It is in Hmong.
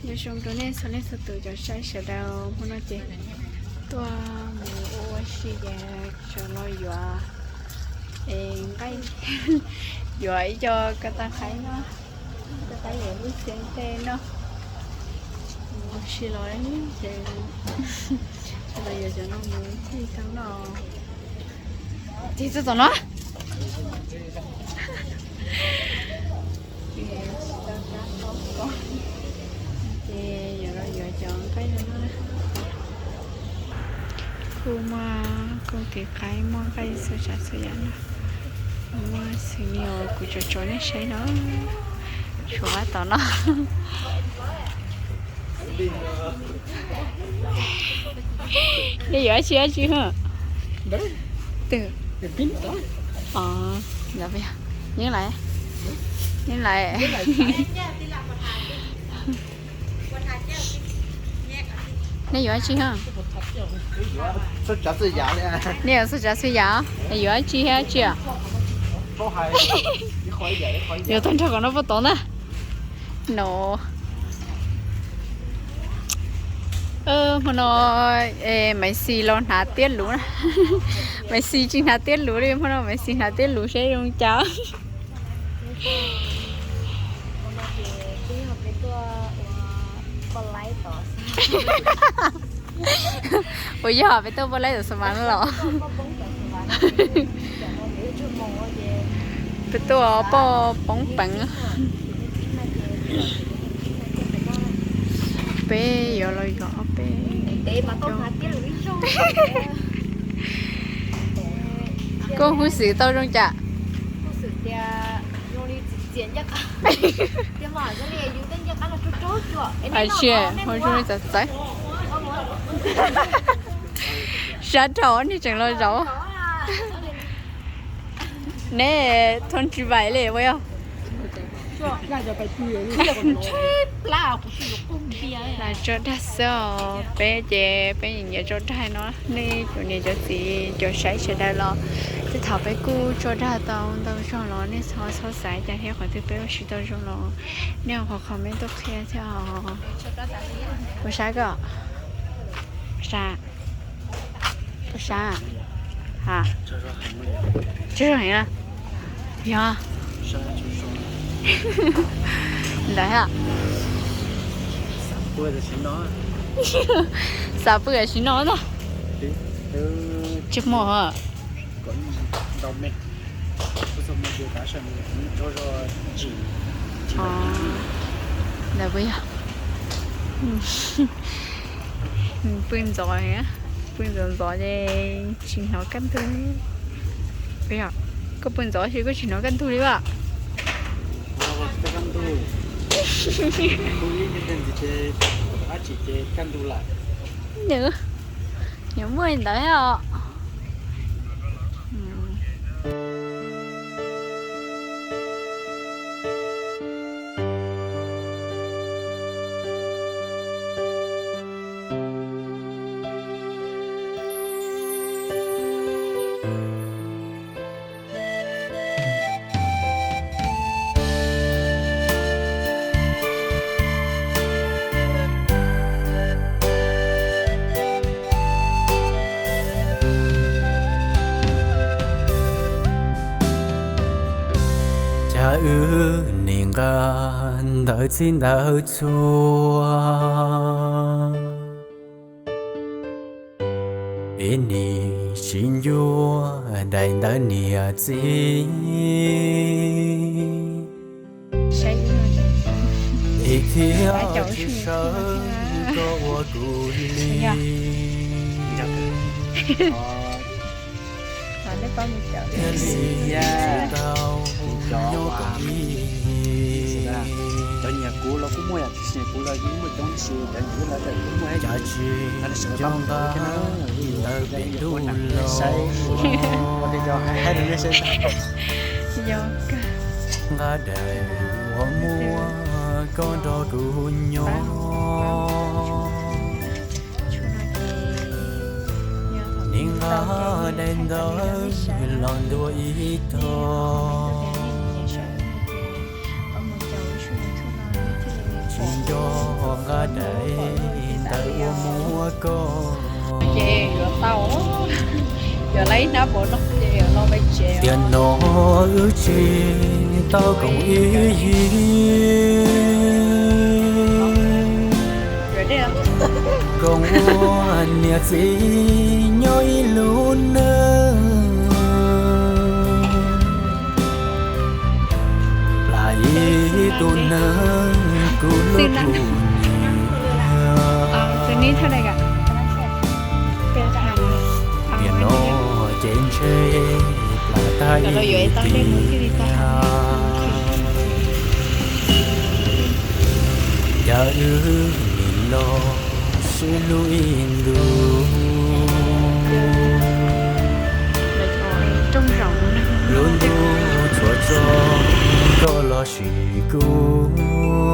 Nyob zoo rau nej txhua leej txhua tus cov saib sawv daws, hmo no ces tuaj mus ua ua si ces tseem los yuav nqaij, yuav ib co ko taw qaib no, ko taw yuav lub txiv ntej no. Mus ua si los ces los yuav cov no mus tig tau no. Tig txog tom no. Ces yuav los yuav cov nqaij no na. Kuj muaj kooj tis qaib, muaj nqaij txhua tsav txhua yam na. Muaj xws li uas kuv tso tso nej saib no, tshuav tom no. Nej yuav dab tsi dab tsi hos? Twg? Yeeb lais, yeeb lais. Nej yuav dab tsi hos? Nej yuav txhua tsav txhua yam, yuav dab tsi thiab dab tsi? Yuav tag nrho kom no puas tau na. No, hmo no Maiv Xis los hnav tiab luv na. Maiv Xis tsis hnav tiab luv li, hmo no Maiv Xis hnav tiab luv seb zoo cas. Ua yog peb tuaj poj laib tom xas mas no los? Peb tuaj poj poob peev. Peb yuav los yog ob peb. Koj huj xwm tau zoo cas? Tsis, ua zoo li txawv txawv. Sab rau nej tseem los zaum. Neb thoob tsis vais li ua yog. Tso dag xwb os, peb ces peb nyiam tso dag no, nej cov niam cov txiv cov saib sawv daws los, tej thaum peb kuj tso dag tau ntau zog los nej txhob txhob xav cas thiab, qhov twg peb ua tsis tau zoo los nej ho qhov comment tuaj qhia thiab os. Puas sab koj? Sab. Puas sab? Ha. Tsaug zog heev na. Yog. Ntawd ha. Xav pw tam sim no na. Tsis muaj. Ntawd puas yog? Pw ntxov, pw ntxov ntxov ces tsis hnov kaj ntug. Puas yog? Koj pw ntxov ces koj tsis hnov kaj ntug li as? Nws, nws muaj li ntawd os. Cas wb nim nqa ntawv txhij ntawv txhua, ib nim sib ncuab daim ntawv niam txiv, ib thiab tsis sawv koj ua kuv li. Thiaj li tsis tau nyob koom ib, cov nyiam kuv los kuj muaj, yam tsis nyiam kuv los yeej muaj coob, tab sis cov nyiam wb lawv kuj muaj. Cas tsis nco nqa ntawv pem ntuj los, nqa daim uas muaj koj nrog kuv nyob. Nim nqa daim ntawv los ntua ib tog, tsis nco nqa daim ntawv ua muab koj. Ces yuav tau, yuav lawm ib hnab pov no ces yuav los peb tsev. Tiam no wb tsis tau koom ib yig, koom ua niam txiv nyob ib lub neej. Plam ib tug neeg kuv lub tug niam. Tiam no ces ntshe plam tag ib tiam, cas wb nim los sib hlub ib ntus. Lub ntuj tsuas tso koj los sis kuv.